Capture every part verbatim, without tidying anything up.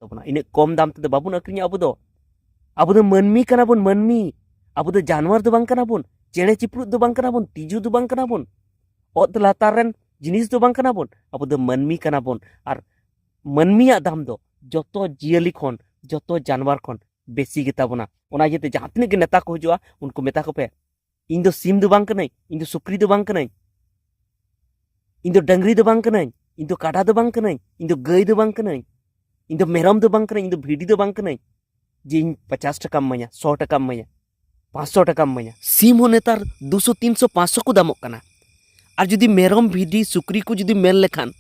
ᱛᱟᱵᱚᱱᱟ᱾ ᱤᱱᱟᱹᱜ ᱠᱚᱢ ᱫᱟᱢ ᱛᱮᱫᱚ ᱵᱟᱵᱚᱱ ᱟᱹᱠᱷᱨᱤᱧᱟ ᱟᱵᱚ ᱫᱚ᱾ ᱟᱵᱚ ᱫᱚ ᱢᱟᱹᱱᱢᱤ ᱠᱟᱱᱟ ᱵᱚᱱ, ᱢᱟᱹᱱᱢᱤ᱾ ᱟᱵᱚ ᱫᱚ ᱡᱟᱱᱣᱟᱨ ᱫᱚ ᱵᱟᱝ ᱠᱟᱱᱟ ᱵᱚᱱ, ᱪᱮᱬᱮ ᱪᱤᱯᱨᱩᱫ ᱫᱚ ᱵᱟᱝ ᱠᱟᱱᱟ ᱵᱚᱱ, ᱛᱤᱡᱩ ᱫᱚ ᱵᱟᱝ ᱠᱟᱱᱟ ᱵᱚᱱ, ᱚᱛ ᱞᱟᱛᱟᱨ ᱨᱮᱱ ᱡᱤᱱᱤᱥ ᱫᱚ ᱵᱟᱝ ᱠᱟᱱᱟ ᱵᱚᱱ᱾ ᱟᱵᱚ ᱫᱚ ᱢᱟᱹᱱᱢᱤ ᱠᱟᱱᱟ ᱵᱚᱱ᱾ ᱟᱨ ᱢᱟᱹᱱᱢᱤᱭᱟᱜ ᱫᱟᱢ ᱫᱚ ᱡᱚᱛᱚ ᱡᱤᱭᱟᱹᱞᱤ ᱠᱷᱚᱱ, ᱡᱚᱛᱚ ᱡᱟᱱᱣᱟᱨ ᱠᱷᱚᱱ ᱵᱮᱥᱤ ᱜᱮᱛᱟ ᱵᱚᱱᱟ᱾ ᱚᱱᱟ ᱤᱭᱟᱹᱛᱮ ᱡᱟᱦᱟᱸ ᱛᱤᱱᱟᱹᱜ ᱜᱮ ᱱᱮᱛᱟ ᱠᱚ ᱦᱤᱡᱩᱜᱼᱟ, ᱩᱱᱠᱩ ᱢᱮᱛᱟ ᱠᱚᱯᱮ, "ᱤᱧ ᱫᱚ ᱥᱤᱢ ᱫᱚ ᱵᱟᱝ ᱠᱟᱹᱱᱟᱹᱧ, ᱤᱧ ᱫᱚ ᱥᱩᱠᱨᱤ ᱫᱚ ᱵᱟᱝ ᱠᱟᱹᱱᱟᱹᱧ, ᱤᱧ ᱫᱚ ᱰᱟᱹᱝᱨᱤ ᱫᱚ ᱵᱟᱝ ᱠᱟᱹᱱᱟᱹᱧ, ᱤᱧ ᱫᱚ ᱠᱟᱰᱟ ᱫᱚ ᱵᱟᱝ ᱠᱟᱹᱱᱟᱹᱧ, ᱤᱧ ᱫᱚ ᱜᱟᱹᱭ ᱫᱚ ᱵᱟᱝ ᱠᱟᱹᱱᱟᱹᱧ, ᱤᱧ ᱫᱚ ᱢᱮᱨᱚᱢ ᱫᱚ ᱵᱟᱝ ᱠᱟᱹᱱᱟᱹᱧ, ᱤᱧ ᱫᱚ ᱵᱷᱤᱰᱤ ᱫᱚ ᱵᱟᱝ ᱠᱟᱹᱱᱟᱹᱧ, ᱡᱮ ᱤᱧ ᱯᱚᱪᱟᱥ ᱴᱟᱠᱟᱢ ᱤᱢᱟᱹᱧᱟ, ᱥᱚ ᱴᱟᱠᱟᱢ ᱤᱢᱟᱹᱧᱟ, ᱯᱟᱸᱪᱥᱚ ᱴᱟᱠᱟᱢ ᱤᱢᱟᱹᱧᱟ᱾" ᱥᱤᱢ ᱦᱚᱸ ᱱᱮᱛᱟᱨ ᱫᱩᱥᱚ, ᱛᱤᱱᱥᱚ, ᱯᱟᱸᱪᱥᱚ ᱠᱚ ᱫᱟᱢᱚᱜ ᱠᱟᱱᱟ᱾ ᱟᱨ ᱡᱩᱫᱤ ᱢᱮᱨᱚᱢ, ᱵᱷᱤᱰᱤ, ᱥᱩᱠᱨᱤ ᱠᱚ ᱡᱩᱫᱤ ᱢᱮᱱ ᱞᱮᱠᱷᱟᱱ,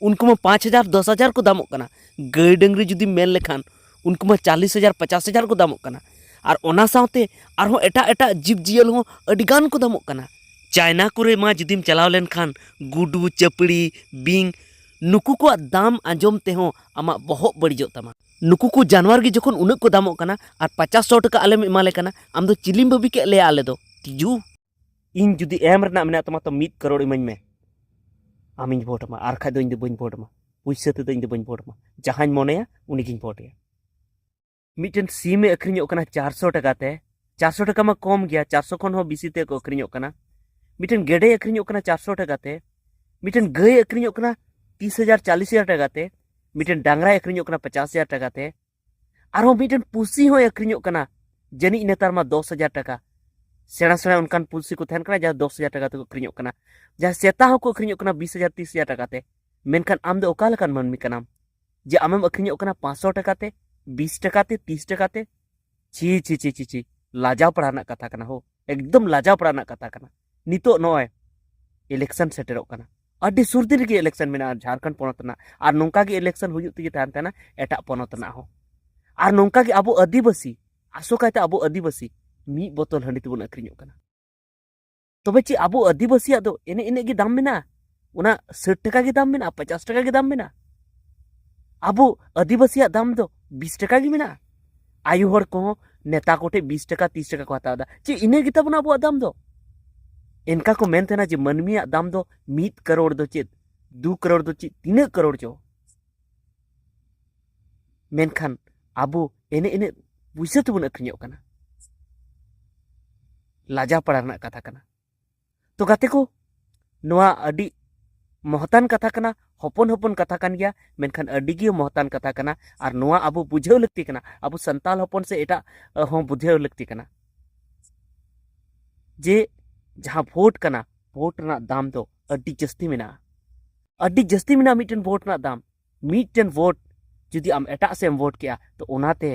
ᱩᱱᱠᱩ ᱢᱟ ᱯᱟᱸᱪ ᱦᱟᱡᱟᱨ, ᱫᱚᱥ ᱦᱟᱡᱟᱨ ᱠᱚ ᱫᱟᱢᱚᱜ ᱠᱟᱱᱟ᱾ ᱜᱟᱹᱭ, ᱰᱟᱹᱝᱨᱤ ᱡᱩᱫᱤ ᱢᱮᱱ ᱞᱮᱠᱷᱟᱱ, ᱩᱱᱠᱩ ᱢᱟ ᱪᱟᱞᱤᱥ ᱦᱟᱡᱟᱨ, ᱯᱚᱪᱟᱥ ᱦᱟᱡᱟᱨ ᱠᱚ ᱫᱟᱢᱚᱜ ᱠᱟᱱᱟ᱾ ᱟᱨ ᱚᱱᱟ ᱥᱟᱶᱛᱮ ᱟᱨᱦᱚᱸ ᱮᱴᱟᱜ ᱮᱴᱟᱜ ᱡᱤᱵᱽ ᱡᱤᱭᱟᱹᱞᱤ ᱦᱚᱸ ᱟᱹᱰᱤ ᱜᱟᱱ ᱠᱚ ᱫᱟᱢᱚᱜ ᱠᱟᱱᱟ᱾ ᱪᱟᱭᱱᱟ ᱠᱚᱨᱮ ᱢᱟ ᱡᱩᱫᱤᱢ ᱪᱟᱞᱟᱣ ᱞᱮᱱᱠᱷᱟᱱ, ᱜᱩᱰᱩ, ᱪᱟᱹᱯᱲᱤ, ᱵᱤᱧ, ᱱᱩᱠᱩ ᱠᱚᱣᱟᱜ ᱫᱟᱢ ᱟᱸᱡᱚᱢ ᱛᱮᱦᱚᱸ ᱟᱢᱟᱜ ᱵᱚᱦᱚᱜ ᱵᱟᱹᱲᱤᱡᱚᱜ ᱛᱟᱢᱟ᱾ ᱱᱩᱠᱩ ᱠᱚ ᱡᱟᱱᱣᱟᱨ ᱜᱮ ᱡᱚᱠᱷᱚᱱ ᱩᱱᱟᱹᱜ ᱠᱚ ᱫᱟᱢᱚᱜ ᱠᱟᱱᱟ ᱟᱨ ᱯᱚᱪᱟᱥ ᱥᱚ ᱴᱟᱠᱟ ᱟᱞᱮᱢ ᱮᱢᱟ ᱞᱮ ᱠᱟᱱᱟ, ᱟᱢ ᱫᱚ ᱪᱤᱞᱤᱢ ᱵᱟᱹᱵᱤ ᱠᱮᱫ ᱞᱮᱭᱟ ᱟᱞᱮ ᱫᱚ? ᱛᱤᱡᱩ᱾ ᱤᱧ ᱡᱩᱫᱤ ᱮᱢ ᱨᱮᱱᱟᱜ ᱢᱮᱱᱟᱜ ᱛᱟᱢᱟ ᱛᱚ ᱢᱤᱫ ᱠᱟᱨᱳᱲ ᱤᱢᱟᱹᱧ ᱢᱮ, ᱟᱢᱤᱧ ᱵᱷᱳᱴ ᱟᱢᱟ, ᱟᱨ ᱠᱷᱟᱡ ᱫᱚ ᱤᱧ ᱫᱚ ᱵᱟᱹᱧ ᱵᱷᱳᱴ ᱟᱢᱟ᱾ ᱯᱩᱭᱥᱟᱹ ᱛᱮᱫᱚ ᱤᱧ ᱫᱚ ᱵᱟᱹᱧ ᱵᱷᱳᱴ ᱟᱢᱟ, ᱡᱟᱦᱟᱸᱧ ᱢᱚᱱᱮᱭᱟ ᱩᱱᱤᱜᱤᱧ ᱵᱷᱳᱴ ᱟᱭᱟ᱾ ᱢᱤᱫᱴᱮᱱ ᱥᱤᱢᱮ ᱟᱹᱠᱷᱨᱤᱧᱚᱜ ᱠᱟᱱᱟ ᱪᱟᱨᱥᱚ ᱴᱟᱠᱟ ᱛᱮ, ᱪᱟᱨᱥᱚ ᱴᱟᱠᱟ ᱢᱟ ᱠᱚᱢ ᱜᱮᱭᱟ, ᱪᱟᱨᱥᱚ ᱠᱷᱚᱱ ᱦᱚᱸ ᱵᱮᱥᱤ ᱛᱮ ᱠᱚ ᱟᱹᱠᱷᱨᱤᱧᱚᱜ ᱠᱟᱱᱟ᱾ ᱢᱤᱫᱴᱮᱱ ᱜᱮᱰᱮᱭ ᱟᱹᱠᱷᱨᱤᱧᱚᱜ ᱠᱟᱱᱟ ᱪᱟᱨᱥᱚ ᱴᱟᱠᱟ ᱛᱮ, ᱢᱤᱫᱴᱮᱱ ᱜᱟᱹᱭ ᱟᱹᱠᱷᱨᱤᱧᱚᱜ ᱠᱟᱱᱟ ᱛᱤᱥ ᱦᱟᱡᱟᱨ, ᱪᱟᱞᱤᱥ ᱦᱟᱡᱟᱨ ᱴᱟᱠᱟ ᱛᱮ, ᱢᱤᱫᱴᱮᱱ ᱰᱟᱝᱨᱟᱭ ᱟᱹᱠᱷᱨᱤᱧᱚᱜ ᱠᱟᱱᱟ ᱯᱚᱪᱟᱥ ᱦᱟᱡᱟᱨ ᱴᱟᱠᱟ ᱛᱮ, ᱟᱨᱦᱚᱸ ᱢᱤᱫᱴᱮᱱ ᱯᱩᱥᱤ ᱦᱚᱸᱭ ᱟᱹᱠᱷᱨᱤᱧᱚᱜ ᱠᱟᱱᱟ ᱡᱟᱹᱱᱤᱡ ᱱᱮᱛᱟᱨ ᱢᱟ ᱫᱚᱥ ᱦᱟᱡᱟᱨ ᱴᱟᱠᱟ᱾ ᱥᱮᱬᱟ ᱥᱮᱬᱟ ᱚᱱᱠᱟᱱ ᱯᱩᱥᱤ ᱠᱚ ᱛᱟᱦᱮᱱ ᱠᱟᱱᱟ ᱡᱟᱦᱟᱸ ᱫᱚᱥ ᱦᱟᱡᱟᱨ ᱴᱟᱠᱟ ᱛᱮᱠᱚ ᱟᱹᱠᱷᱨᱤᱧᱚᱜ ᱠᱟᱱᱟ᱾ ᱡᱟᱦᱟᱸ ᱥᱮᱛᱟ ᱦᱚᱸᱠᱚ ᱟᱹᱠᱷᱨᱤᱧᱚᱜ ᱠᱟᱱᱟ ᱵᱤᱥ ᱦᱟᱡᱟᱨ, ᱛᱤᱥ ᱦᱟᱡᱟᱨ ᱴᱟᱠᱟ ᱛᱮ᱾ ᱢᱮᱱᱠᱷᱟᱱ ᱟᱢ ᱫᱚ ᱚᱠᱟ ᱞᱮᱠᱟᱱ ᱢᱟᱹᱱᱢᱤ ᱠᱟᱱᱟᱢ ᱡᱮ ᱟᱢᱮᱢ ᱟᱹᱠᱷᱨᱤᱧᱚᱜ ᱠᱟᱱᱟ ᱯᱟᱸᱪᱥᱚ ᱴᱟᱠᱟ ᱛᱮ, ᱵᱤᱥ ᱴᱟᱠᱟ ᱛᱮ, ᱛᱤᱥ ᱴᱟᱠᱟ ᱛᱮ? ᱪᱷᱤ, ᱪᱷᱤ, ᱪᱷᱤ, ᱪᱷᱤ, ᱪᱷᱤ᱾ ᱞᱟᱡᱟᱣ ᱯᱟᱲᱟ ᱨᱮᱱᱟᱜ ᱠᱟᱛᱷᱟ ᱠᱟᱱᱟ ᱦᱳ, ᱮᱠᱫᱚᱢ ᱞᱟᱡᱟᱣ ᱯᱟᱲᱟ ᱨᱮᱱᱟᱜ ᱠᱟᱛᱷᱟ ᱠᱟᱱᱟ᱾ ᱱᱤᱛᱚᱜ ᱱᱚᱜᱼᱚᱭ ᱤᱞᱮᱠᱥᱚᱱ ᱥᱮᱴᱮᱨᱚᱜ ᱠᱟᱱᱟ, ᱟᱹᱰᱤ ᱥᱩᱨ ᱫᱤᱱ ᱨᱮᱜᱮ ᱤᱞᱮᱠᱥᱚᱱ ᱢᱮᱱᱟᱜᱼᱟ ᱡᱷᱟᱲᱠᱷᱚᱸᱰ ᱯᱚᱱᱚᱛ ᱨᱮᱱᱟᱜ, ᱟᱨ ᱱᱚᱝᱠᱟ ᱜᱮ ᱤᱞᱮᱠᱥᱚᱱ ᱦᱩᱭᱩᱜ ᱛᱮᱜᱮ ᱛᱟᱦᱮᱱ ᱛᱟᱦᱮᱱᱟ ᱮᱴᱟᱜ ᱯᱚᱱᱚᱛ ᱨᱮᱱᱟᱜ ᱦᱚᱸ᱾ ᱟᱨ ᱱᱚᱝᱠᱟ ᱜᱮ ᱟᱵᱚ ᱟᱹᱫᱤᱵᱟᱹᱥᱤ, ᱟᱥᱚᱠᱟᱭᱛᱮ ᱟᱵᱚ ᱟᱹᱫᱤᱵᱟᱹᱥᱤ ᱢᱤᱫ ᱵᱳᱛᱚᱞ ᱦᱟᱺᱰᱤ ᱛᱮᱵᱚᱱ ᱟᱹᱠᱷᱨᱤᱧᱚᱜ ᱠᱟᱱᱟ᱾ ᱛᱚᱵᱮ ᱪᱮᱫ ᱟᱵᱚ ᱟᱹᱫᱤᱵᱟᱹᱥᱤᱭᱟᱜ ᱫᱚ ᱮᱱᱮ ᱤᱱᱟᱹᱜ ᱜᱮ ᱫᱟᱢ ᱢᱮᱱᱟᱜᱼᱟ? ᱚᱱᱟ ᱥᱟᱴ ᱴᱟᱠᱟ ᱜᱮ ᱫᱟᱢ ᱢᱮᱱᱟᱜᱼᱟ, ᱯᱚᱪᱟᱥ ᱴᱟᱠᱟ ᱜᱮ ᱫᱟᱢ ᱢᱮᱱᱟᱜᱼᱟ? ᱟᱵᱚ ᱟᱹᱫᱤᱵᱟᱹᱥᱤᱭᱟᱜ ᱫᱟᱢ ᱫᱚ ᱵᱤᱥ ᱴᱟᱠᱟ ᱜᱮ ᱢᱮᱱᱟᱜᱼᱟ᱾ ᱟᱭᱳ ᱦᱚᱲ ᱠᱚᱦᱚᱸ ᱱᱮᱛᱟ ᱠᱚᱴᱷᱮᱱ ᱵᱤᱥ ᱴᱟᱠᱟ, ᱛᱤᱥ ᱴᱟᱠᱟ ᱠᱚ ᱦᱟᱛᱟᱣ ᱮᱫᱟ᱾ ᱪᱮᱫ ᱤᱱᱟᱹ ᱜᱮᱛᱟ ᱵᱚᱱᱟ ᱟᱵᱚᱣᱟᱜ ᱫᱟᱢ ᱫᱚ? ᱮᱱᱠᱟ ᱠᱚ ᱢᱮᱱ ᱛᱟᱦᱮᱱᱟ ᱡᱮ ᱢᱟᱹᱱᱢᱤᱭᱟᱜ ᱫᱟᱢ ᱫᱚ ᱢᱤᱫ ᱠᱟᱨᱳᱲ ᱫᱚ ᱪᱮᱫ, ᱫᱩ ᱠᱟᱨᱳᱲ ᱫᱚ ᱪᱮᱫ, ᱛᱤᱱᱟᱹᱜ ᱠᱟᱨᱳᱲ ᱪᱚ? ᱢᱮᱱᱠᱷᱟᱱ ᱟᱵᱚ ᱮᱱᱮᱡ ᱮᱱᱮᱡ ᱯᱩᱭᱥᱟᱹ ᱛᱮᱵᱚᱱ ᱟᱹᱠᱷᱨᱤᱧᱚᱜ ᱠᱟᱱᱟ᱾ ᱞᱟᱡᱟ ᱯᱟᱲᱟ ᱨᱮᱱᱟᱜ ᱠᱟᱛᱷᱟ ᱠᱟᱱᱟ᱾ ᱛᱚ ᱜᱟᱛᱮ ᱠᱚ, ᱱᱚᱣᱟ ᱟᱹᱰᱤ ᱢᱚᱦᱚᱛᱟᱱ ᱠᱟᱛᱷᱟ ᱠᱟᱱᱟ, ᱦᱚᱯᱚᱱ ᱦᱚᱯᱚᱱ ᱠᱟᱛᱷᱟ ᱠᱟᱱ ᱜᱮᱭᱟ, ᱢᱮᱱᱠᱷᱟᱱ ᱟᱹᱰᱤ ᱜᱮ ᱢᱚᱦᱚᱛᱟᱱ ᱠᱟᱛᱷᱟ ᱠᱟᱱᱟ᱾ ᱟᱨ ᱱᱚᱣᱟ ᱟᱵᱚ ᱵᱩᱡᱷᱟᱹᱣ ᱞᱟᱹᱠᱛᱤ ᱠᱟᱱᱟ, ᱟᱵᱚ ᱥᱟᱱᱛᱟᱲ ᱦᱚᱯᱚᱱ ᱥᱮ ᱮᱴᱟᱜ ᱦᱚᱸ ᱵᱩᱡᱷᱟᱹᱣ ᱞᱟᱹᱠᱛᱤ ᱠᱟᱱᱟ ᱡᱮ ᱡᱟᱦᱟᱸ ᱵᱷᱳᱴ ᱠᱟᱱᱟ, ᱵᱷᱳᱴ ᱨᱮᱱᱟᱜ ᱫᱟᱢ ᱫᱚ ᱟᱹᱰᱤ ᱡᱟᱹᱥᱛᱤ ᱢᱮᱱᱟᱜᱼᱟ᱾ ᱟᱹᱰᱤ ᱡᱟᱹᱥᱛᱤ ᱢᱮᱱᱟᱜᱼᱟ ᱢᱤᱫᱴᱮᱱ ᱵᱷᱳᱴ ᱨᱮᱱᱟᱜ ᱫᱟᱢ᱾ ᱢᱤᱫᱴᱮᱱ ᱵᱷᱳᱴ ᱡᱩᱫᱤ ᱟᱢ ᱮᱴᱟᱜ ᱥᱮᱫ ᱮᱢ ᱵᱷᱳᱴ ᱠᱮᱜᱼᱟ, ᱛᱚ ᱚᱱᱟᱛᱮ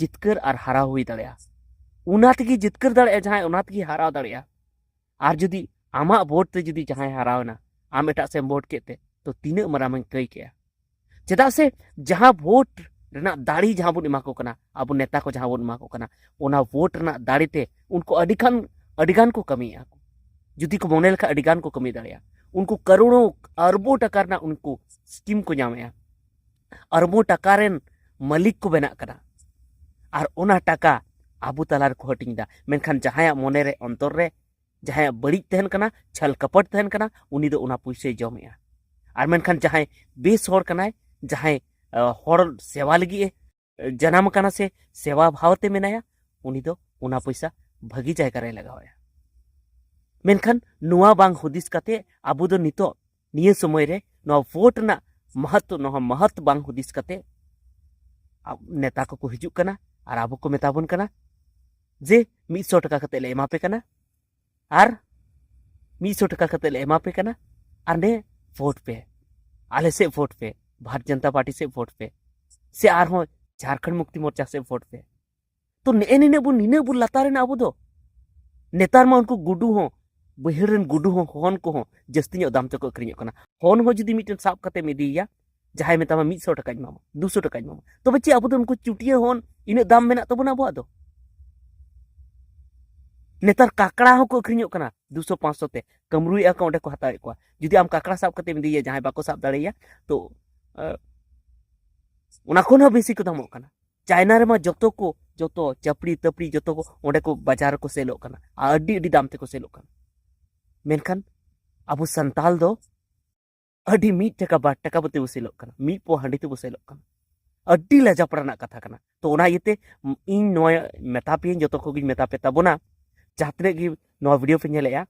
ᱡᱤᱛᱠᱟᱹᱨ ᱟᱨ ᱦᱟᱨᱟᱣ ᱦᱩᱭ ᱫᱟᱲᱮᱭᱟᱜᱼᱟ᱾ ᱚᱱᱟ ᱛᱮᱜᱮ ᱡᱤᱛᱠᱟᱹᱨ ᱫᱟᱲᱮᱭᱟᱜᱼᱟ ᱡᱟᱦᱟᱸᱭ, ᱚᱱᱟ ᱛᱮᱜᱮ ᱦᱟᱨᱟᱣ ᱫᱟᱲᱮᱭᱟᱜᱼᱟ᱾ ᱟᱨ ᱡᱩᱫᱤ ᱟᱢᱟᱜ ᱵᱷᱳᱴ ᱛᱮ ᱡᱩᱫᱤ ᱡᱟᱦᱟᱸᱭ ᱦᱟᱨᱟᱣᱮᱱᱟ, ᱟᱢ ᱮᱴᱟᱜ ᱥᱮᱫ ᱮᱢ ᱵᱷᱳᱴ ᱠᱮᱫ ᱛᱮ, ᱛᱚ ᱛᱤᱱᱟᱹᱜ ᱢᱟᱨᱟᱝ ᱮᱢ ᱠᱟᱹᱭ ᱠᱮᱜᱼᱟ? ᱪᱮᱫᱟᱜ ᱥᱮ ᱡᱟᱦᱟᱸ ᱵᱷᱳᱴ ᱨᱮᱱᱟᱜ ᱫᱟᱲᱮ ᱡᱟᱦᱟᱸ ᱵᱚᱱ ᱮᱢᱟ ᱠᱚ ᱠᱟᱱᱟ, ᱟᱵᱚ ᱱᱮᱛᱟ ᱠᱚ ᱡᱟᱦᱟᱸ ᱵᱚᱱ ᱮᱢᱟ ᱠᱚ ᱠᱟᱱᱟ, ᱚᱱᱟ ᱵᱷᱳᱴ ᱨᱮᱱᱟᱜ ᱫᱟᱲᱮ ᱛᱮ ᱩᱱᱠᱩ ᱟᱹᱰᱤ ᱠᱷᱟᱱ ᱟᱹᱰᱤ ᱜᱟᱱ ᱠᱚ ᱠᱟᱹᱢᱤᱭᱮᱫᱼᱟ ᱠᱚ᱾ ᱡᱩᱫᱤ ᱠᱚ ᱢᱚᱱᱮ ᱞᱮᱠᱷᱟᱱ ᱟᱹᱰᱤ ᱜᱟᱱ ᱠᱚ ᱠᱟᱹᱢᱤ ᱫᱟᱲᱮᱭᱟᱜᱼᱟ᱾ ᱩᱱᱠᱩ ᱠᱟᱨᱳᱲᱚ ᱟᱨᱵᱚ ᱴᱟᱠᱟ ᱨᱮᱱᱟᱜ ᱩᱱᱠᱩ ᱥᱠᱤᱢ ᱠᱚ ᱧᱟᱢᱮᱫᱼᱟ᱾ ᱟᱨᱵᱚ ᱴᱟᱠᱟ ᱨᱮᱱ ᱢᱟᱹᱞᱤᱠ ᱠᱚ ᱵᱮᱱᱟᱜ ᱠᱟᱱᱟ᱾ ᱟᱨ ᱚᱱᱟ ᱴᱟᱠᱟ ᱟᱵᱚ ᱛᱟᱞᱟ ᱨᱮᱠᱚ ᱦᱟᱹᱴᱤᱧ ᱮᱫᱟ᱾ ᱢᱮᱱᱠᱷᱟᱱ ᱡᱟᱦᱟᱸᱭᱟᱜ ᱢᱚᱱᱮ ᱨᱮ, ᱚᱱᱛᱚᱨ ᱨᱮ ᱡᱟᱦᱟᱸᱭᱟᱜ ᱵᱟᱹᱲᱤᱡ ᱛᱟᱦᱮᱱ ᱠᱟᱱᱟ, ᱪᱷᱟᱞ ᱠᱟᱯᱚᱴ ᱛᱟᱦᱮᱱ ᱠᱟᱱᱟ, ᱩᱱᱤ ᱫᱚ ᱚᱱᱟ ᱯᱩᱭᱥᱟᱹᱭ ᱡᱚᱢᱮᱜᱼᱟ᱾ ᱟᱨ ᱢᱮᱱᱠᱷᱟᱱ ᱡᱟᱦᱟᱸᱭ ᱵᱮᱥ ᱦᱚᱲ ᱠᱟᱱᱟᱭ, ᱡᱟᱦᱟᱸᱭ ᱦᱚᱲ ᱥᱮᱵᱟ ᱞᱟᱹᱜᱤᱫ ᱮ ᱡᱟᱱᱟᱢ ᱟᱠᱟᱱᱟ ᱥᱮ ᱥᱮᱵᱟ ᱵᱷᱟᱣ ᱛᱮ ᱢᱮᱱᱟᱭᱟ, ᱩᱱᱤ ᱫᱚ ᱚᱱᱟ ᱯᱚᱭᱥᱟ ᱵᱷᱟᱹᱜᱤ ᱡᱟᱭᱜᱟ ᱨᱮ ᱞᱟᱜᱟᱣᱮᱜᱼᱟ᱾ ᱢᱮᱱᱠᱷᱟᱱ ᱱᱚᱣᱟ ᱵᱟᱝ ᱦᱩᱫᱤᱥ ᱠᱟᱛᱮ ᱟᱵᱚ ᱫᱚ ᱱᱤᱛᱚᱜ ᱱᱤᱭᱟᱹ ᱥᱚᱢᱚᱭ ᱨᱮ ᱱᱚᱣᱟ ᱵᱷᱳᱴ ᱨᱮᱱᱟᱜ ᱢᱟᱦᱟᱛᱛᱚ, ᱱᱚᱣᱟ ᱢᱟᱦᱟᱛ ᱵᱟᱝ ᱦᱩᱫᱤᱥ ᱠᱟᱛᱮ ᱟᱵ-, ᱱᱮᱛᱟ ᱠᱚᱠᱚ ᱦᱤᱡᱩᱜ ᱠᱟᱱᱟ ᱟᱨ ᱟᱵᱚ ᱠᱚ ᱢᱮᱛᱟ ᱵᱚᱱ ᱠᱟᱱᱟ ᱡᱮ ᱢᱤᱫ ᱥᱚ ᱴᱟᱠᱟ ᱠᱟᱛᱮ ᱞᱮ ᱮᱢᱟ ᱯᱮ ᱠᱟᱱᱟ, ᱟᱨ ᱢᱤᱫ ᱥᱚ ᱴᱟᱠᱟ ᱠᱟᱛᱮ ᱞᱮ ᱮᱢᱟ ᱯᱮ ᱠᱟᱱᱟ, ᱟᱨ ᱱᱮ ᱵᱷᱳᱴ ᱯᱮ, ᱟᱞᱮ ᱥᱮᱫ ᱵᱷᱳᱴ ᱯᱮ, ᱵᱷᱟᱨᱚᱛ ᱡᱚᱱᱚᱛᱟ ᱯᱟᱨᱴᱤ ᱥᱮᱫ ᱵᱷᱳᱴ ᱯᱮ, ᱥᱮ ᱟᱨᱦᱚᱸ ᱡᱷᱟᱨᱠᱷᱚᱸᱰ ᱢᱩᱠᱛᱤ ᱢᱳᱨᱪᱟ ᱥᱮᱫ ᱵᱷᱳᱴ ᱯᱮ᱾ ᱛᱚ ᱱᱮᱜᱼᱮ ᱱᱤᱱᱟᱹᱜ ᱵᱚᱱ, ᱱᱤᱱᱟᱹᱜ ᱵᱚᱱ ᱞᱟᱛᱟᱨ ᱮᱱᱟ ᱟᱵᱚ ᱫᱚ᱾ ᱱᱮᱛᱟᱨ ᱢᱟ ᱩᱱᱠᱩ ᱜᱩᱰᱩ ᱦᱚᱸ, ᱵᱟᱹᱭᱦᱟᱹᱲ ᱨᱮᱱ ᱜᱩᱰᱩ ᱦᱚᱸ, ᱦᱚᱱ ᱠᱚᱦᱚᱸ ᱡᱟᱹᱥᱛᱤ ᱧᱚᱜ ᱫᱟᱢ ᱛᱮᱠᱚ ᱟᱹᱠᱷᱨᱤᱧᱚᱜ ᱠᱟᱱᱟ᱾ ᱦᱚᱱ ᱦᱚᱸ ᱡᱩᱫᱤ ᱢᱤᱫᱴᱮᱱ ᱥᱟᱵ ᱠᱟᱛᱮᱢ ᱤᱫᱤᱭᱮᱭᱟ, ᱡᱟᱦᱟᱸᱭ ᱢᱮᱛᱟᱢᱟ ᱢᱤᱫ ᱥᱚ ᱴᱟᱠᱟᱧ ᱮᱢᱟᱢᱟ, ᱫᱩ ᱥᱚ ᱴᱟᱠᱟᱧ ᱮᱢᱟᱢᱟ, ᱛᱚᱵᱮ ᱪᱮᱫ ᱟᱵᱚ ᱫᱚ ᱩᱱᱠᱩ ᱪᱩᱴᱤᱭᱟᱹ ᱦᱚᱱ ᱤᱱᱟᱹᱜ ᱫᱟᱢ ᱢᱮᱱᱟᱜ ᱛᱟᱵᱚᱱᱟ ᱟᱵᱚᱣᱟᱜ ᱫᱚ? ᱱᱮᱛᱟᱨ ᱠᱟᱠᱲᱟ ᱦᱚᱸᱠᱚ ᱟᱹᱠᱷᱨᱤᱧᱚᱜ ᱠᱟᱱᱟ ᱫᱩ ᱥᱚ ᱯᱟᱸᱪ ᱥᱚ ᱛᱮ, ᱠᱟᱹᱢᱨᱩᱭᱮᱫᱼᱟ ᱠᱚ, ᱚᱸᱰᱮ ᱠᱚ ᱦᱟᱛᱟᱣᱮᱫ ᱠᱚᱣᱟ᱾ ᱡᱩᱫᱤ ᱟᱢ ᱠᱟᱠᱲᱟ ᱥᱟᱵ ᱠᱟᱛᱮᱢ ᱤᱫᱤᱭᱮᱭᱟ, ᱡᱟᱦᱟᱸᱭ ᱵᱟᱠᱚ ᱥᱟᱵ ᱫᱟᱲᱮᱭᱟᱭᱟ, ᱛᱚ, ᱮ, ᱚᱱᱟ ᱠᱷᱚᱱ ᱦᱚᱸ ᱵᱮᱥᱤ ᱠᱚ ᱫᱟᱢᱚᱜ ᱠᱟᱱᱟ᱾ ᱪᱟᱭᱱᱟ ᱨᱮᱢᱟ ᱡᱚᱛᱚ ᱠᱚ, ᱡᱚᱛᱚ ᱪᱟᱯᱲᱤ ᱛᱟᱯᱲᱤ ᱡᱚᱛᱚ ᱠᱚ ᱚᱸᱰᱮ ᱠᱚ ᱵᱟᱡᱟᱨ ᱨᱮᱠᱚ ᱥᱮᱞᱚᱜ ᱠᱟᱱᱟ, ᱟᱨ ᱟᱹᱰᱤ ᱟᱹᱰᱤ ᱫᱟᱢ ᱛᱮᱠᱚ ᱥᱮᱞᱚᱜ ᱠᱟᱱᱟ᱾ ᱢᱮᱱᱠᱷᱟᱱ ᱟᱵᱚ ᱥᱟᱱᱛᱟᱞ ᱫᱚ ᱟᱹᱰᱤ ᱢᱤᱫ ᱴᱟᱠᱟ ᱵᱟᱨ ᱴᱟᱠᱟ ᱛᱮᱵᱚ ᱥᱮᱞᱚᱜ ᱠᱟᱱᱟ, ᱢᱤᱫ ᱯᱚᱣᱟ ᱦᱟᱺᱰᱤ ᱛᱮᱵᱚ ᱥᱮᱞᱚᱜ ᱠᱟᱱᱟ᱾ ᱟᱹᱰᱤ ᱞᱟᱡᱟᱯᱟᱲᱟ ᱨᱮᱱᱟᱜ ᱠᱟᱛᱷᱟ ᱠᱟᱱᱟ᱾ ᱛᱚ ᱚᱱᱟ ᱤᱭᱟᱹᱛᱮ ᱤᱧ ᱱᱚᱣᱟ ᱢᱮᱛᱟ ᱯᱮᱭᱟᱹᱧ, ᱡᱚᱛᱚ ᱠᱚᱜᱮᱧ ᱢᱮᱛᱟ ᱯᱮ ᱛᱟᱵᱚᱱᱟ, ᱡᱟᱦᱟᱸ ᱛᱤᱱᱟᱹᱜ ᱜᱮ ᱱᱚᱣᱟ ᱵᱷᱤᱰᱤᱭᱳ ᱯᱮ ᱧᱮᱞᱮᱜᱼᱟ,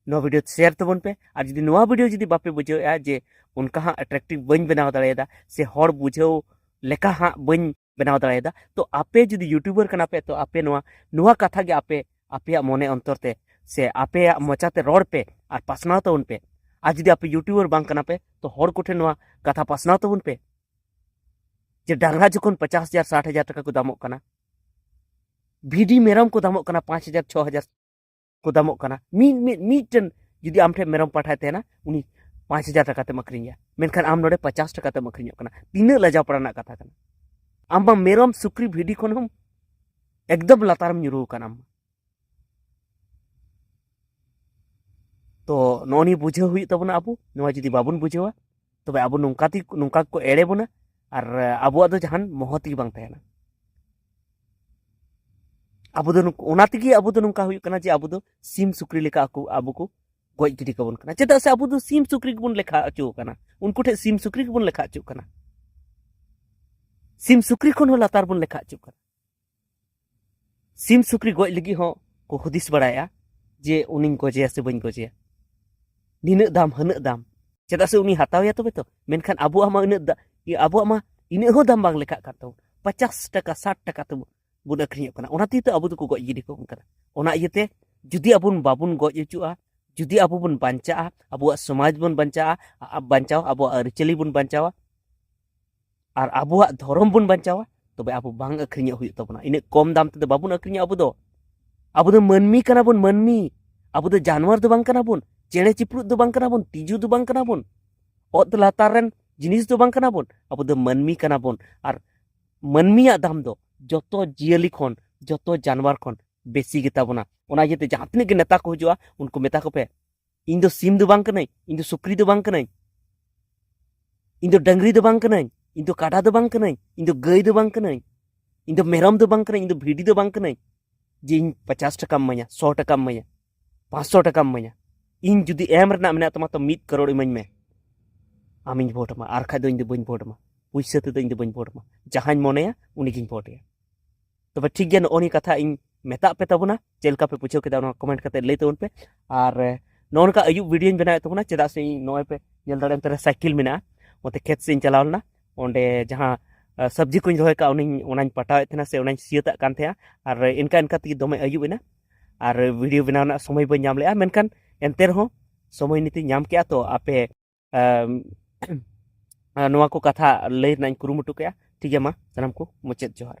ᱱᱚᱣᱟ ᱵᱷᱤᱰᱤᱭᱳ ᱥᱮᱭᱟᱨ ᱛᱟᱵᱚᱱ ᱯᱮ᱾ ᱟᱨ ᱡᱩᱫᱤ ᱱᱚᱣᱟ ᱵᱷᱤᱰᱤᱭᱳ ᱡᱩᱫᱤ ᱵᱟᱯᱮ ᱵᱩᱡᱷᱟᱹᱣᱮᱜᱼᱟ ᱡᱮ ᱚᱱᱠᱟ ᱦᱟᱸᱜ ᱮᱴᱨᱮᱠᱴᱤᱵᱷ ᱵᱟᱹᱧ ᱵᱮᱱᱟᱣ ᱫᱟᱲᱮᱭᱟᱫᱟ ᱥᱮ ᱦᱚᱲ ᱵᱩᱡᱷᱟᱹᱣ ᱞᱮᱠᱟ ᱦᱟᱸᱜ ᱵᱟᱹᱧ ᱵᱮᱱᱟᱣ ᱫᱟᱲᱮᱭᱟᱫᱟ, ᱛᱚ ᱟᱯᱮ ᱡᱩᱫᱤ ᱭᱩᱴᱩᱵᱟᱨ ᱠᱟᱱᱟ ᱯᱮ, ᱛᱚ ᱟᱯᱮ ᱱᱚᱣᱟ, ᱱᱚᱣᱟ ᱠᱟᱛᱷᱟ ᱜᱮ ᱟᱯᱮ ᱟᱯᱮᱭᱟᱜ ᱢᱚᱱᱮ ᱚᱱᱛᱚᱨ ᱛᱮ ᱥᱮ ᱟᱯᱮᱭᱟᱜ ᱢᱚᱪᱟ ᱛᱮ ᱨᱚᱲ ᱯᱮ ᱟᱨ ᱯᱟᱥᱱᱟᱣ ᱛᱟᱵᱚᱱ ᱯᱮ᱾ ᱟᱨ ᱡᱩᱫᱤ ᱟᱯᱮ ᱭᱩᱴᱩᱵᱟᱨ ᱵᱟᱝ ᱠᱟᱱᱟ ᱯᱮ, ᱛᱚ ᱦᱚᱲ ᱠᱚᱴᱷᱮᱱ ᱱᱚᱣᱟ ᱠᱟᱛᱷᱟ ᱯᱟᱥᱱᱟᱣ ᱛᱟᱵᱚᱱ ᱯᱮ ᱡᱮ ᱰᱟᱝᱨᱟ ᱡᱚᱠᱷᱚᱱ ᱯᱚᱪᱟᱥ ᱦᱟᱡᱟᱨ, ᱥᱟᱴ ᱦᱟᱡᱟᱨ ᱴᱟᱠᱟ ᱠᱚ ᱫᱟᱢᱚᱜ ᱠᱟᱱᱟ, ᱵᱷᱤᱰᱤ ᱢᱮᱨᱚᱢ ᱠᱚ ᱫᱟᱢᱚᱜ ᱠᱟᱱᱟ ᱯᱟᱸᱪ ᱦᱟᱡᱟᱨ, ᱪᱷᱚ ᱦᱟᱡᱟᱨ ᱠᱚ ᱫᱟᱢᱚᱜ ᱠᱟᱱᱟ᱾ ᱢᱤᱫ, ᱢᱤᱫ, ᱢᱤᱫᱴᱮᱱ ᱡᱩᱫᱤ ᱟᱢ ᱴᱷᱮᱱ ᱢᱮᱨᱚᱢ ᱯᱟᱴᱷᱟᱭ ᱛᱟᱦᱮᱱᱟ, ᱩᱱᱤ ᱯᱟᱸᱪ ᱦᱟᱡᱟᱨ ᱴᱟᱠᱟ ᱛᱮᱢ ᱟᱹᱠᱷᱨᱤᱧᱟ, ᱢᱮᱱᱠᱷᱟᱱ ᱟᱢ ᱱᱚᱰᱮ ᱯᱚᱪᱟᱥ ᱴᱟᱠᱟ ᱛᱮᱢ ᱟᱹᱠᱷᱨᱤᱧᱚᱜ ᱠᱟᱱᱟ᱾ ᱛᱤᱱᱟᱹᱜ ᱞᱟᱡᱟᱣ ᱯᱟᱲᱟ ᱨᱮᱱᱟᱜ ᱠᱟᱛᱷᱟ ᱠᱟᱱᱟ! ᱟᱢ ᱢᱟ ᱢᱮᱨᱚᱢ, ᱥᱩᱠᱨᱤ, ᱵᱷᱤᱰᱤ ᱠᱷᱚᱱ ᱦᱚᱸᱢ ᱮᱠᱫᱚᱢ ᱞᱟᱛᱟᱨᱮᱢ ᱧᱩᱨᱩ ᱟᱠᱟᱱᱟ ᱟᱢ ᱢᱟ᱾ ᱛᱚ ᱱᱚᱜᱼᱚ ᱱᱤᱭᱟᱹ ᱵᱩᱡᱷᱟᱹᱣ ᱦᱩᱭᱩᱜ ᱛᱟᱵᱚᱱᱟ ᱟᱵᱚ᱾ ᱱᱚᱣᱟ ᱡᱩᱫᱤ ᱵᱟᱵᱚᱱ ᱵᱩᱡᱷᱟᱹᱣᱟ, ᱛᱚᱵᱮ ᱟᱵᱚ ᱱᱚᱝᱠᱟ ᱛᱮ, ᱱᱚᱝᱠᱟ ᱠᱚ ᱮᱲᱮ ᱵᱚᱱᱟ᱾ ᱟᱨ ᱟᱵᱚᱣᱟᱜ ᱫᱚ ᱡᱟᱦᱟᱱ ᱢᱚᱦᱚᱛ ᱜᱮ ᱵᱟᱝ ᱛᱟᱦᱮᱱᱟ᱾ ᱟᱵᱚ ᱫᱚ ᱱᱩᱠᱩ, ᱚᱱᱟ ᱛᱮᱜᱮ ᱟᱵᱚ ᱫᱚ ᱱᱚᱝᱠᱟ ᱦᱩᱭᱩᱜ ᱠᱟᱱᱟ ᱡᱮ ᱟᱵᱚ ᱫᱚ ᱥᱤᱢ ᱥᱩᱠᱨᱤ ᱞᱮᱠᱟ ᱟᱠᱚ, ᱟᱵᱚ ᱠᱚ ᱜᱚᱡ ᱜᱤᱰᱤ ᱠᱟᱵᱚᱱ ᱠᱟᱱᱟ᱾ ᱪᱮᱫᱟᱜ ᱥᱮ ᱟᱵᱚ ᱫᱚ ᱥᱤᱢ ᱥᱩᱠᱨᱤ ᱜᱮᱵᱚᱱ ᱞᱮᱠᱷᱟ ᱦᱚᱪᱚ ᱠᱟᱱᱟ, ᱩᱱᱠᱩ ᱴᱷᱮᱱ ᱥᱤᱢ ᱥᱩᱠᱨᱤ ᱜᱮᱵᱚᱱ ᱞᱮᱠᱷᱟ ᱦᱚᱪᱚ ᱠᱟᱱᱟ᱾ ᱥᱤᱢ ᱥᱩᱠᱨᱤ ᱠᱷᱚᱱ ᱦᱚᱸ ᱞᱟᱛᱟᱨ ᱵᱚᱱ ᱞᱮᱠᱷᱟ ᱦᱚᱪᱚ ᱠᱟᱱᱟ᱾ ᱥᱤᱢ ᱥᱩᱠᱨᱤ ᱜᱚᱡ ᱞᱟᱹᱜᱤᱫ ᱦᱚᱸ ᱠᱚ ᱦᱩᱫᱤᱥ ᱵᱟᱲᱟᱭᱟ ᱡᱮ ᱩᱱᱤᱧ ᱜᱚᱡᱮᱭᱟ ᱥᱮ ᱵᱟᱹᱧ ᱜᱚᱡᱮᱭᱟ, ᱱᱤᱱᱟᱹᱜ ᱫᱟᱢ, ᱦᱟᱹᱱᱟᱹᱜ ᱫᱟᱢ᱾ ᱪᱮᱫᱟᱜ ᱥᱮ ᱩᱱᱤ ᱦᱟᱛᱟᱣᱮᱭᱟ ᱛᱚᱵᱮ ᱛᱚ᱾ ᱢᱮᱱᱠᱷᱟᱱ ᱟᱵᱚᱣᱟᱜ ᱢᱟ ᱩᱱᱟᱹᱜ ᱫᱟ-, ᱤᱭᱟᱹ, ᱟᱵᱚᱣᱟᱜ ᱢᱟ ᱤᱱᱟᱹᱜ ᱦᱚᱸ ᱫᱟᱢ ᱵᱟᱝ ᱞᱮᱠᱷᱟᱜ ᱠᱟᱱ ᱛᱟᱵᱚᱱ, ᱯᱚᱪᱟᱥ ᱴᱟᱠᱟ, ᱥᱟᱴ ᱴᱟᱠᱟ ᱛᱮᱵᱚᱱ ᱵᱚᱱ ᱟᱹᱠᱷᱨᱤᱧᱚᱜ ᱠᱟᱱᱟ᱾ ᱚᱱᱟ ᱛᱮᱜᱮ ᱛᱚ ᱟᱵᱚ ᱫᱚᱠᱚ ᱜᱚᱡ ᱜᱤᱰᱤ ᱠᱟᱵᱚᱱ ᱠᱟᱱᱟ᱾ ᱚᱱᱟ ᱤᱭᱟᱹᱛᱮ ᱡᱩᱫᱤ ᱟᱵᱚ ᱵᱟᱵᱚᱱ ᱜᱚᱡ ᱦᱚᱪᱚᱜᱼᱟ, ᱡᱩᱫᱤ ᱟᱵᱚ ᱵᱚᱱ ᱵᱟᱧᱪᱟᱜᱼᱟ, ᱟᱵᱚᱣᱟᱜ ᱥᱚᱢᱟᱡᱽ ᱵᱚᱱ ᱵᱟᱧᱪᱟᱜᱼᱟ, ᱟ-, ᱵᱟᱧᱪᱟᱣᱟ, ᱟᱵᱚᱣᱟᱜ ᱟᱹᱨᱤᱪᱟᱹᱞᱤ ᱵᱚᱱ ᱵᱟᱧᱪᱟᱣᱟ, ᱟᱨ ᱟᱵᱚᱣᱟᱜ ᱫᱷᱚᱨᱚᱢ ᱵᱚᱱ ᱵᱟᱧᱪᱟᱣᱟ, ᱛᱚᱵᱮ ᱟᱵᱚ ᱵᱟᱝ ᱟᱹᱠᱷᱨᱤᱧᱚᱜ ᱦᱩᱭᱩᱜ ᱛᱟᱵᱚᱱᱟ᱾ ᱤᱱᱟᱹᱜ ᱠᱚᱢ ᱫᱟᱢ ᱛᱮᱫᱚ ᱵᱟᱵᱚᱱ ᱟᱹᱠᱷᱨᱤᱧᱟ ᱟᱵᱚ ᱫᱚ᱾ ᱟᱵᱚ ᱫᱚ ᱢᱟᱹᱱᱢᱤ ᱠᱟᱱᱟ ᱵᱚᱱ, ᱢᱟᱹᱱᱢᱤ᱾ ᱟᱵᱚ ᱫᱚ ᱡᱟᱱᱣᱟᱨ ᱫᱚ ᱵᱟᱝ ᱠᱟᱱᱟ ᱵᱚᱱ, ᱪᱮᱬᱮ ᱪᱤᱯᱨᱩᱫ ᱫᱚ ᱵᱟᱝ ᱠᱟᱱᱟ ᱵᱚᱱ, ᱛᱤᱡᱩ ᱫᱚ ᱵᱟᱝ ᱠᱟᱱᱟ ᱵᱚᱱ, ᱚᱛ ᱞᱟᱛᱟᱨ ᱨᱮᱱ ᱡᱤᱱᱤᱥ ᱫᱚ ᱵᱟᱝ ᱠᱟᱱᱟ ᱵᱚᱱ᱾ ᱟᱵᱚ ᱫᱚ ᱢᱟᱹᱱᱢᱤ ᱠᱟᱱᱟ ᱵᱚᱱ᱾ ᱟᱨ ᱢᱟᱹᱱᱢᱤᱭᱟᱜ ᱫᱟᱢ ᱫᱚ ᱡᱚᱛᱚ ᱡᱤᱭᱟᱹᱞᱤ ᱠᱷᱚᱱ, ᱡᱚᱛᱚ ᱡᱟᱱᱣᱟᱨ ᱠᱷᱚᱱ ᱵᱮᱥᱤ ᱜᱮᱛᱟ ᱵᱚᱱᱟ᱾ ᱚᱱᱟ ᱤᱭᱟᱹᱛᱮ ᱡᱟᱦᱟᱸ ᱛᱤᱱᱟᱹᱜ ᱜᱮ ᱱᱮᱛᱟ ᱠᱚ ᱦᱤᱡᱩᱜᱼᱟ, ᱩᱱᱠᱩ ᱢᱮᱛᱟ ᱠᱚᱯᱮ, "ᱤᱧ ᱫᱚ ᱥᱤᱢ ᱫᱚ ᱵᱟᱝ ᱠᱟᱹᱱᱟᱹᱧ, ᱤᱧ ᱫᱚ ᱥᱩᱠᱨᱤ ᱫᱚ ᱵᱟᱝ ᱠᱟᱹᱱᱟᱹᱧ, ᱤᱧ ᱫᱚ ᱰᱟᱹᱝᱨᱤ ᱫᱚ ᱵᱟᱝ ᱠᱟᱹᱱᱟᱹᱧ, ᱤᱧ ᱫᱚ ᱠᱟᱰᱟ ᱫᱚ ᱵᱟᱝ ᱠᱟᱹᱱᱟᱹᱧ, ᱤᱧ ᱫᱚ ᱜᱟᱹᱭ ᱫᱚ ᱵᱟᱝ ᱠᱟᱹᱱᱟᱹᱧ, ᱤᱧ ᱫᱚ ᱢᱮᱨᱚᱢ ᱫᱚ ᱵᱟᱝ ᱠᱟᱹᱱᱟᱹᱧ, ᱤᱧ ᱫᱚ ᱵᱷᱤᱰᱤ ᱫᱚ ᱵᱟᱝ ᱠᱟᱹᱱᱟᱹᱧ, ᱡᱮ ᱤᱧ ᱯᱚᱪᱟᱥ ᱴᱟᱠᱟᱢ ᱤᱢᱟᱹᱧᱟ, ᱥᱚ ᱴᱟᱠᱟᱢ ᱤᱢᱟᱹᱧᱟ, ᱯᱟᱸᱪᱥᱚ ᱴᱟᱠᱟᱢ ᱤᱢᱟᱹᱧᱟ᱾ ᱤᱧ ᱡᱩᱫᱤ ᱮᱢ ᱨᱮᱱᱟᱜ ᱢᱮᱱᱟᱜ ᱛᱟᱢᱟ, ᱛᱚ ᱢᱤᱫ ᱠᱟᱨᱳᱲ ᱤᱢᱟᱹᱧ ᱢᱮ, ᱟᱢᱤᱧ ᱵᱷᱳᱴ ᱟᱢᱟ, ᱟᱨ ᱠᱷᱟᱡ ᱫᱚ ᱤᱧ ᱫᱚ ᱵᱟᱹᱧ ᱵᱷᱳᱴ ᱟᱢᱟ᱾" ᱯᱩᱭᱥᱟᱹ ᱛᱮᱫᱚ ᱤᱧ ᱫᱚ ᱵᱟᱹᱧ ᱵᱷᱳᱴ ᱟᱢᱟ, ᱡᱟᱦᱟᱸᱧ ᱢᱚᱱᱮᱭᱟ ᱩᱱᱤᱜᱤᱧ ᱵᱷᱳᱴ ᱮᱭᱟ᱾ ᱛᱚᱵᱮ ᱴᱷᱤᱠ ᱜᱮᱭᱟ, ᱱᱚᱜᱼᱚ ᱱᱤᱭᱟᱹ ᱠᱟᱛᱷᱟ ᱤᱧ ᱢᱮᱛᱟᱜ ᱯᱮ ᱛᱟᱵᱚᱱᱟ, ᱪᱮᱫ ᱞᱮᱠᱟ ᱯᱮ ᱵᱩᱡᱷᱟᱹᱣ ᱠᱮᱫᱟ ᱚᱱᱟ ᱠᱚᱢᱮᱱᱴ ᱠᱟᱛᱮ ᱞᱟᱹᱭ ᱛᱟᱵᱚᱱ ᱯᱮ᱾ ᱟᱨ ᱮ, ᱱᱚᱜᱼᱚ ᱱᱚᱝᱠᱟ ᱟᱹᱭᱩᱵ ᱵᱷᱤᱰᱤᱭᱳᱧ ᱵᱮᱱᱟᱣᱮᱫ ᱛᱟᱵᱚᱱᱟ, ᱪᱮᱫᱟᱜ ᱥᱮ ᱤᱧ ᱱᱚᱜᱼᱚᱭ ᱯᱮ ᱧᱮᱞ ᱫᱟᱲᱮᱭᱟᱜᱼᱟ, ᱚᱱᱛᱮ ᱨᱮ ᱥᱟᱭᱠᱮᱞ ᱢᱮᱱᱟᱜᱼᱟ, ᱚᱱᱛᱮ ᱠᱷᱮᱛ ᱥᱮᱫ ᱤᱧ ᱪᱟᱞᱟᱣ ᱞᱮᱱᱟ, ᱚᱸᱰᱮ ᱡᱟᱦᱟᱸ ᱮ, ᱥᱚᱵᱽᱡᱤ ᱠᱚᱧ ᱨᱚᱦᱚᱭ ᱠᱟᱜᱼᱟ ᱚᱱᱟᱧ ᱚᱱᱟᱧ ᱯᱟᱴᱟᱣᱮᱫ ᱛᱟᱦᱮᱱᱟ ᱥᱮ ᱚᱱᱟᱧ ᱥᱤᱭᱟᱹᱛᱟᱜ ᱠᱟᱱ ᱛᱟᱦᱮᱸᱜᱼᱟ᱾ ᱟᱨ ᱤᱱᱠᱟ ᱤᱱᱠᱟ ᱛᱮᱜᱮ ᱫᱚᱢᱮ ᱟᱹᱭᱩᱵ ᱮᱱᱟ, ᱟᱨ ᱵᱷᱤᱰᱤᱭᱳ ᱵᱮᱱᱟᱣ ᱨᱮᱱᱟᱜ ᱥᱚᱢᱚᱭ ᱵᱟᱹᱧ ᱧᱟᱢ ᱞᱮᱜᱼᱟ, ᱢᱮᱱᱠᱷᱟᱱ ᱮᱱᱛᱮ ᱨᱮᱦᱚᱸ ᱥᱚᱢᱚᱭ ᱱᱤᱛᱤᱧ ᱧᱟᱢ ᱠᱮᱜᱼᱟ᱾ ᱛᱚ ᱟᱯᱮ ᱮᱢ, ᱱᱚᱣᱟ ᱠᱚ ᱠᱟᱛᱷᱟ ᱞᱟᱹᱭ ᱨᱮᱱᱟᱜ ᱤᱧ ᱠᱩᱨᱩᱢᱩᱴᱩ ᱠᱮᱜᱼᱟ᱾ ᱴᱷᱤᱠ ᱜᱮᱭᱟ, ᱢᱟ ᱥᱟᱱᱟᱢ ᱠᱚ ᱢᱩᱪᱟᱹᱫ ᱡᱚᱦᱟᱨ᱾